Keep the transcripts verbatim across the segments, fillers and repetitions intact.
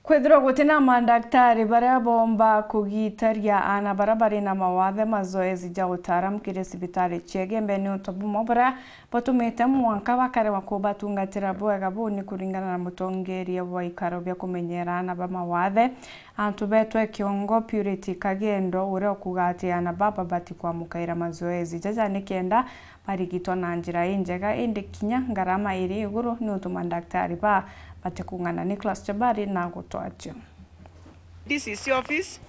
Kwithirwa gutina mandaktari baria boomba kugitaria aana baria bari na mawathe, mazoezi ja utaaramu kiri cibitari cia Igembe ni untu bumwe buria butumite mwanka bakaremwa kubatungatira bwega. Buu ni kuringana na mutongeria wa ikaro bia kumenyera aana ba mawathe, antu betwe kiongo, Purity Kagendo, uria ukuuga ati aana baba bati kwamukaira mazoezi jaja nikenda barigitwa na njira injega, indi kinya ngarama iri iguru ni untu mandaktari ba batikung'ana. Nicholas Chabari na gutwatio. D C C office,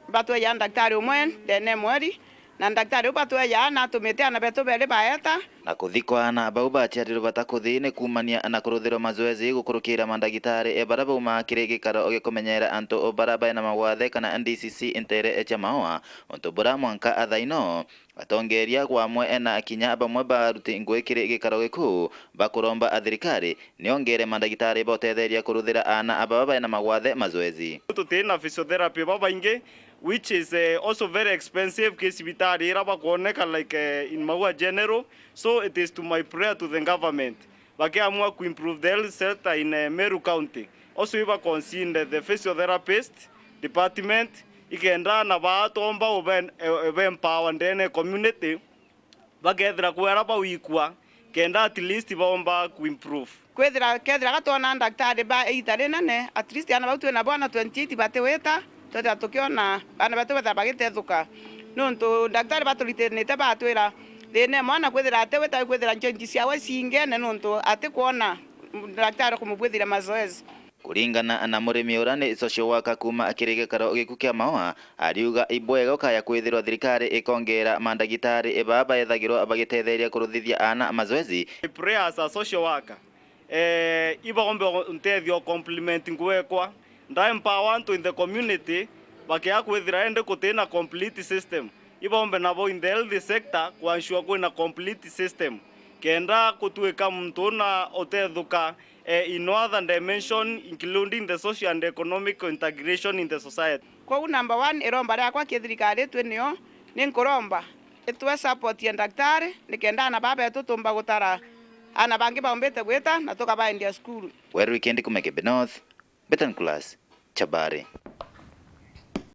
batweja ndaktari umwe ndene mweri, na ndaktari u batweja na atumite aana betu beri baeta. Na kuthi kwa aana bau baciarirwe batakuthi ni kuumania na kuruthirwa mazoezi gukurukira mandagitari baria baumaa kiri gikaro gia kumenyera antu baria baina mawathe kana D C C nteere cia Maua, untu buria mwanka athaino atongeria kwamwe na kinya bamwe baruti ngui kiri gikaro giku bakuromba athirikari niongere mandagitari botetheria kuruthira aana ababa baina mawathe mazoezi. Tuti na physiotherapy babaingi, which is, eh, also very expensive ki cibitari ira bakwoneka, like, eh, in Maua General. So it is to my prayer to the government, bakiamua ku improve the health sector in, eh, Meru County, also iba consider the physiotherapist department, ikenda na baa tomba ube, eh, ube empower ndene community, bakethira kwera bawikua, kenda at least baomba ku improve. Kwithira, kethira gatwona ndaktari ba iita rinene, at least aana bau twina bo na twenty-eight batiwita, twethira tukiona aana betu bethira bagitethuka. Nontu ndaktari baturitanite batwira, thina e mwana kwithira atiwita, kwithira njonji ciawe ciingene nontu atikwona ndaktari kumubwithira mazoezi. Kuringana na murimi uria ni social worker kuuma kiri gikaro giku kia Maua, ariuga ibwega ukaya kwithirwa thirikari ikongera mandagitari baa baethagirwa bagitetheria kuruthithia aana mazoezi. I pray as a social worker, eh, ibaombe ntethio compliment ngwekwa. Nda empower antu in the community, bakia kwithira ende kutina complete system. Ibaombe nabo in the health sector kwansua kwina complete system. Kenda kutuika muntu una utethuka, eh, in no other dimension, including the social and economic integration in the society. Kwou number one, iromba riakwa ki thirikari itwi nio, ni nkuromba itwe support ya ndaktari, nikenda aana baa betu tumba gutara aana bangi baumbite gwita na tukabaendia cukuru. Weru Weekend kuma Igembe North, Betan Class, Chabari.